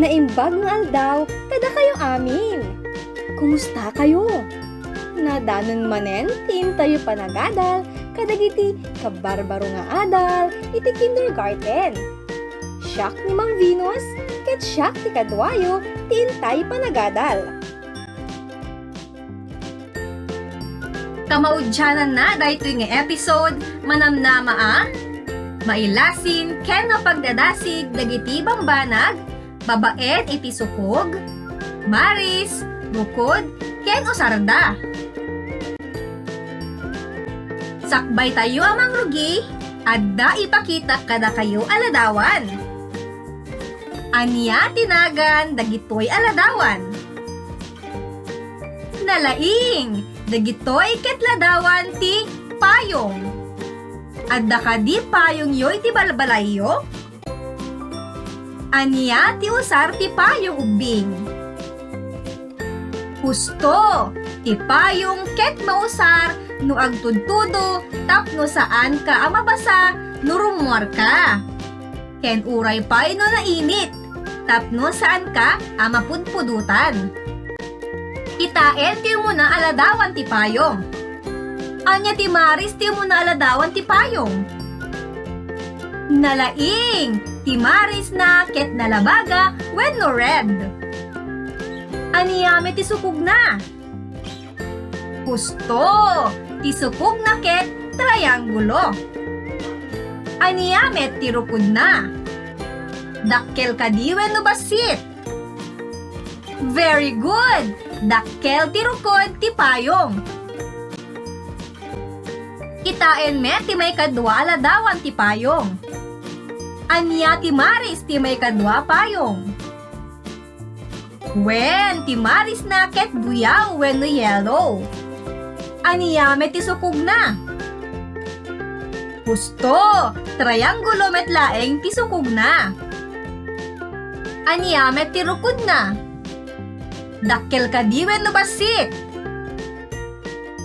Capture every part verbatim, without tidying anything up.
Naimbag nga aldaw kadakayo amin. Kumusta kayo? Nadanon manen ti intayo panagadal kadagiti kabarbaro nga adal iti kindergarten. Siak ni Ma'am Venus, ket siak ti kaduayo ti intayo panagadal. Kamaudiananna daytoy nga episode, manamnama a mailasin ken mapagdadasig dagiti bambanag, babaen iti sukog, maris, rukod, ken usarda. Sakbaytayo a mangrugi, adda ipakitak kadakayo a ladawan. Ania ti nagan dagitoy a ladawan? Nalaing, dagitoy ket ladawan ti payong. Adda kadi payongyo iti balbalayyo? Ania ti usar ti payong, ubbing? Husto, ti payong ket mausar no agtudtudo tapno saanka a mabasa no rummuarka. Ken uray pay no nainit, tapno saanka a mapudpudotan. Kitaen ti umuna a ladawan ti payong. Ania ti maris ti umuna a ladawan ti payong? Nalaing, ti marisna ket nalabaga wenno red. Ania met ti sukogna? Husto, ti sukogna ket triangulo. Ania met ti rukodna? Dakkel kadi wenno bassit? Very good! Dakkel ti rukod ti payong. Kitaen met ti maikadua a ladawan ti payong. Ania ti maris ti maikadua a payong? Wen, ti marisna ket duyaw wenno yellow. Ania met ti sukogna? Husto, triangulo met laeng ti sukogna. Ania met ti rukodna? Dakkel kadi wenno bassit?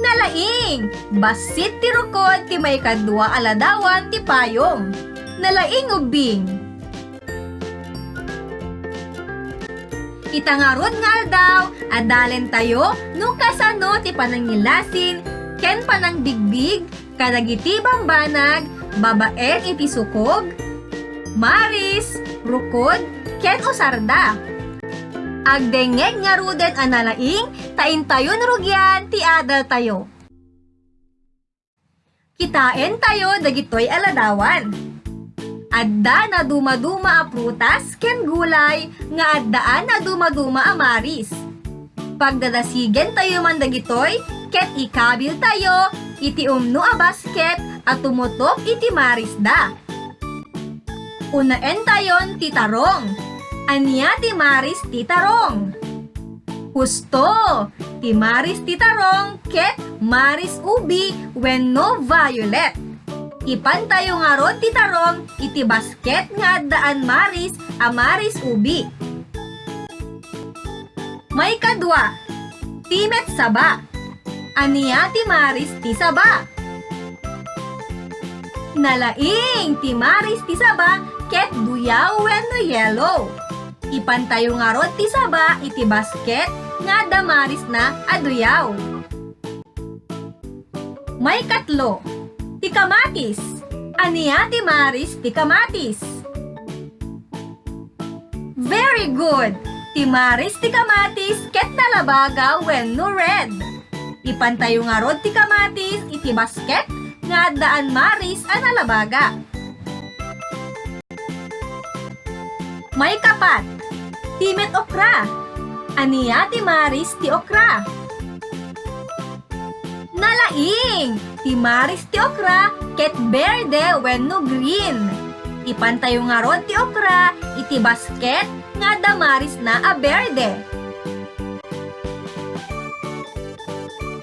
Nalaing! Bassit ti rukod ti maikadua a ladawan ti payong. Nalaing, ubbing! Ita ngarud nga aldaw, adalentayo no kasano ti panangilasin ken panangbigbig kadagiti bambanag, babaen iti sukog, maris, rukod, ken usarda. Agdengngeg ngaruden a nalaing ta intayon rugian ti adaltayo. Kitaentayo dagitoy a ladawan. Adda nadumaduma a prutas ken gulay nga addaan a dumaduma a maris. Pagdadasigentayo man dagitoy ket ikabiltayo iti umno a basket a tumutop iti marisda. Unaentayon ti tarong. Ania ti maris ti tarong? Husto! Ti maris ti tarong ket maris ubi wenno violet. Ipantayo ngarud ti tarong iti basket nga addaan maris a maris ubi. Maikadua, ti met saba. Ania ti maris ti saba? Nalaing ti maris ti saba ket duyaw wenno yellow. Ipantayo ngarud ti saba iti basket nga adda marisna a duyaw. Maikatlo, ti kamatis. Ania ti maris ti kamatis? Very good! Ti maris ti kamatis ket nalabaga wenno red. Ipantayo ngarud ti kamatis iti basket nga addaan maris a nalabaga. Maikapat, ti met okra. Ania ti maris ti okra? Nalaing! Ti maris ti okra ket berde wenno green. Ipantayo ngarud ti okra iti basket nga adda marisna a berde.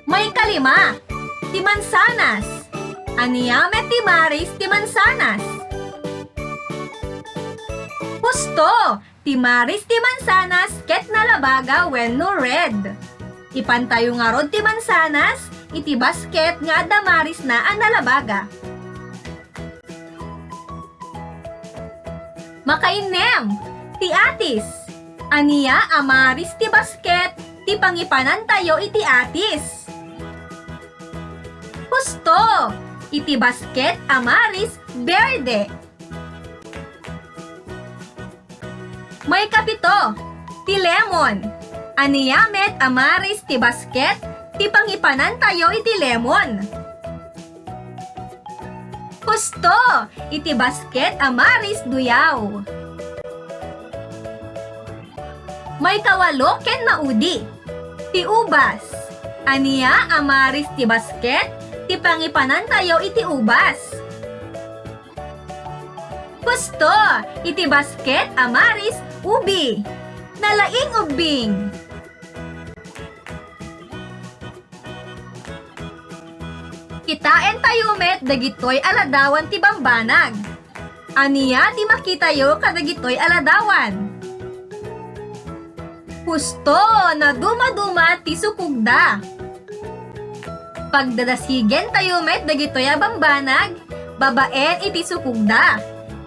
Maikalima, ti mansanas. Ania met ti maris ti mansanas? Husto! Ti maris ti mansanas ket nalabaga wenno red. Ipantayo ngarud ti mansanas iti basket nga adda marisna a nalabaga. Makainnem, ti atis. Ania a maris ti basket ti pangipanantayo iti atis? Husto! Iti basket a maris, berde. Maikapito, ti lemon. Ania met a maris ti basket ti pangipanantayo iti lemon? Husto! Iti basket a maris, duyaw. Maikawalo ken maudi, ti ubas. Ania a maris ti basket ti pangipanantayo iti ubas? Husto! Iti basket a maris, ubi. Nalaing ubbing. Kitaentayo met dagitoy a ladawan ti bambanag. Ania ti makitayo kadagitoy a ladawan? Husto, nadumaduma ti sukogda. Pagdadasigentayo met dagitoy a bambanag babaen iti sukogda.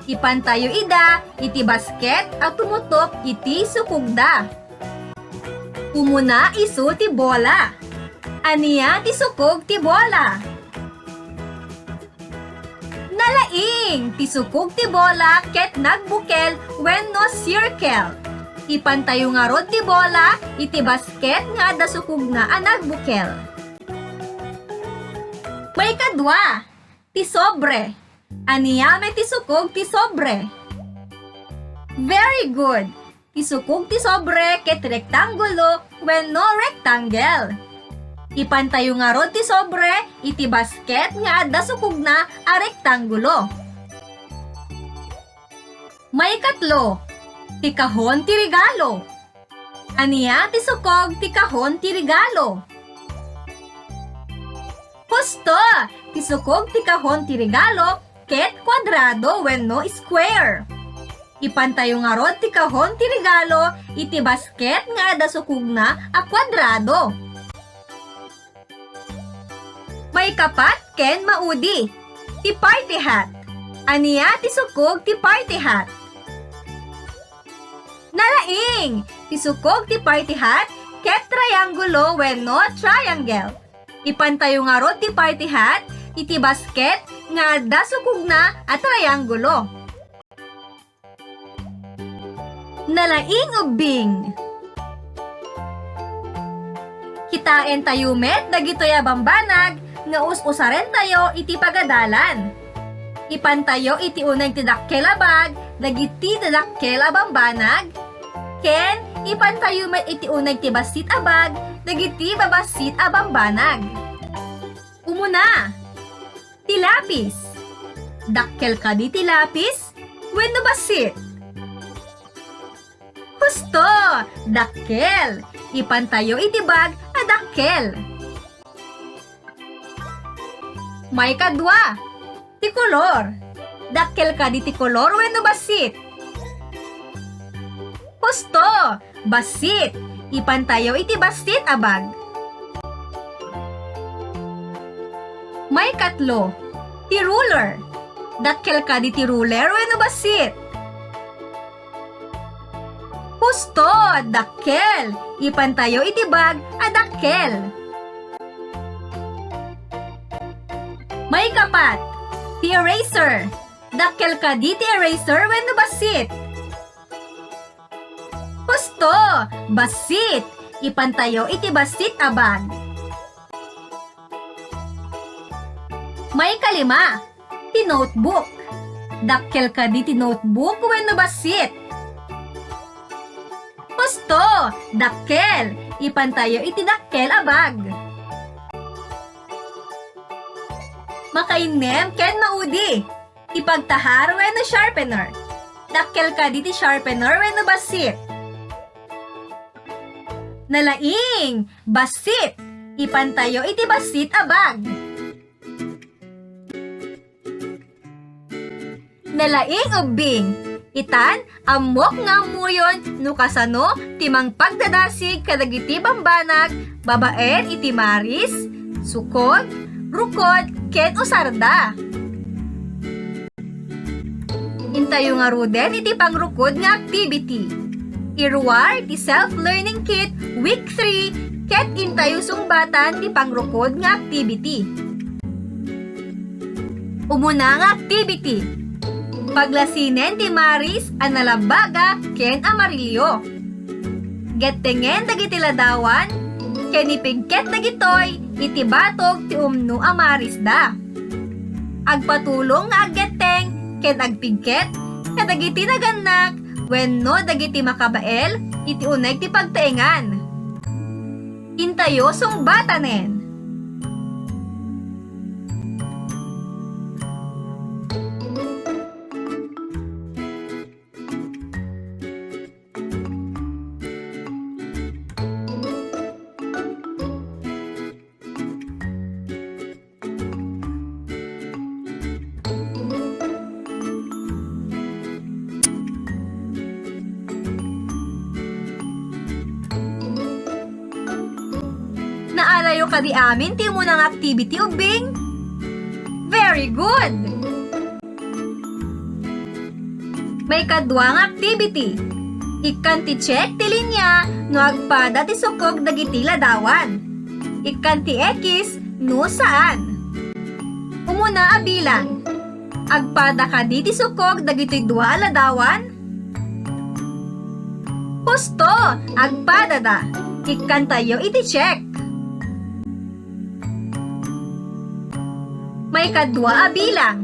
Ipantayo ida iti basket a tumutop iti sukogda. Umuna isu ti bola. Ania ti sukog ti bola? Nalaing! Ti sukog ti bola ket nagbukel wenno circle. Ipantayo ngarud ti bola iti basket nga adda sukogna a nagbukel. Maikadua, ti sobre. Ania met ti sukog ti sobre? Very good! Ti sukog ti sobre ket rektanggulo wenno rectangle. Ipantayo ngarud ti sobre iti basket nga adda sukogna a rektanggulo. Maikatlo, ti kahon ti regalo. Ania ti sukog ti kahon ti regalo? Husto! Ti sukog ti kahon ti regalo ket kuadrado wenno square. Ipantayo ngarud ti kahon ti regalo iti basket nga adda sukogna a kuadrado. Maikapat ken maudi, ti party hat. Ania ti sukog ti party hat? Nalaing! Ti sukog ti party hat ket triangulo wenno triangle. Ipantayo ngarud ti party hat iti basket nga adda sukogna a triangulo. Nalaing ubbing. Kitaentayo met dagitoy a bambanag nga us-usarentayo iti pagadalan. Ipantayo iti uneg ti dakkel a bag dagiti dadakkel a bambanag, ken ipantayo met iti uneg ti bassit a bag dagiti babassit a bambanag. Umuna, ti lapis. Dakkel kadi ti lapis wenno bassit? Husto! Dakkel! Ipantayo iti bag a dakkel. Maikadua, ti kolor. Dakkel kadi ti kolor wenno bassit? Husto! Bassit. Ipantayo iti bassit a bag. Maikatlo, ti ruler. Dakkel kadi ti ruler wenno bassit? Husto! Dakkel. Ipantayo iti bag a dakkel. Maikapat, ti eraser. Dakkel kadi ti eraser wenno bassit? Husto! Bassit. Ipantayo iti bassit a bag. Maikalima, ti notebook. Dakkel kadi ti notebook wenno bassit? Husto! Dakkel. Ipantayo iti dakkel a bag. Makainnem ken maudi. Ti pagtahar wenno sharpener. Dakkel kadi ti sharpener wenno bassit? Nalaing! Bassit! Ipantayo iti bassit a bag. Nalaing ubbing! Itan, ammok nga ammoyon no kasano ti mangpagdadasig kadagiti bambanag babaen iti maris, sukod, rukod, ken usarda. Intayo ngaruden iti pangrukod nga activity. Iruar ti Self-Learning Kit Week three ket intayo sungbatan ti pangrukod nga activity. Umuna nga activity. Paglasinen ti maris a nalabbaga ken amarillo. Gettengen dagiti ladawan ken ipigket dagitoy iti batog ti umno a marisda. Agpatulong nga aggetteng ken agpigket kadagiti nagannak wenno dagiti makabael iti uneg ti pagtaengan. Intayo sungbatanen. Naalayo kadi amin ti umuna nga activity, ubbing? Very good! Maikadua nga activity. Ikkan ti check ti linia no agpada ti sukog dagiti ladawan. Ikkan ti X no saan. Umuna a bilang. Agpada kadi ti sukog dagitoy dua a ladawan? Husto! Agpadada. Ikkantayo iti check. Maikadua a bilang.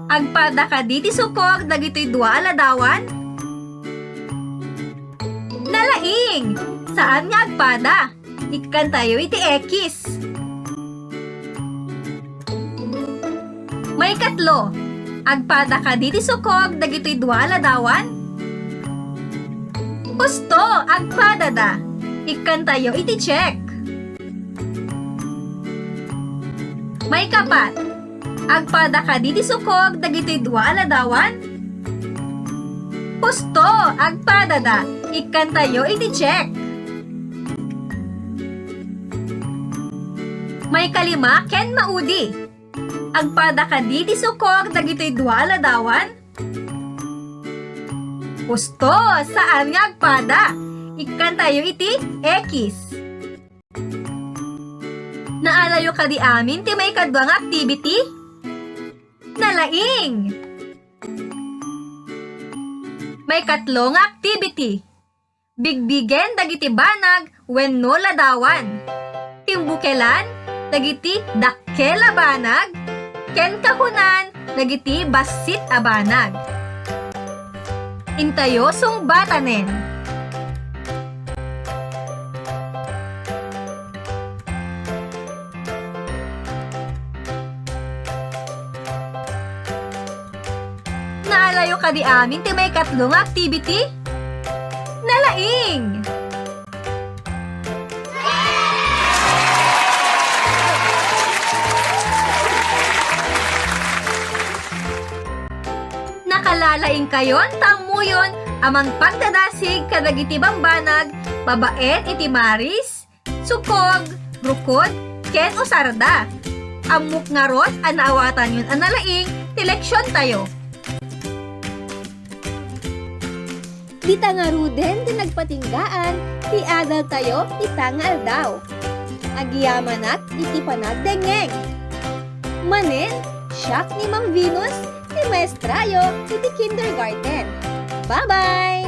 Agpada kadi ti sukog dagitoy dua a ladawan? Nalaing! Saan nga agpada. Ikkantayo iti X. Maikatlo, agpada kadi ti sukog dagitoy dua a ladawan? Husto, agpadada. Ikkantayo iti check. Maikapat, agpada kadi ti sukog dagitoy dua a ladawan? Husto, agpadada. Ikkantayo iti check. Maikalima ken maudi. Agpada kadi ti sukog dagitoy dua a ladawan? Husto, saan nga agpada. Ikkantayo iti X. Naalayo kadi amin ti maikadua nga activity? Nalaing! Maikatlo nga activity. Bigbigen dagiti banag wenno ladawan. Timbukelan dagiti dakkel a banag ken kahunan dagiti bassit a banag. Intayo sungbatanen. Naalayo kadi amin ti maikatlo nga activity? Nalaing! Nakalalaingkayon ta ammoyon a mangpagdadasig kadagiti bambanag babaen iti maris, sukog, rukod, ken usarda. Ammok ngarud a naawatanyon a nalaing ti leksiontayo. Dita ngaruden ti nagpatinggaan ti adaltayo ita nga aldaw. Agyamanak iti panagdengngeg. Manen, siak ni Ma'am Venus, ti maestrayo iti kindergarten. Bye-bye!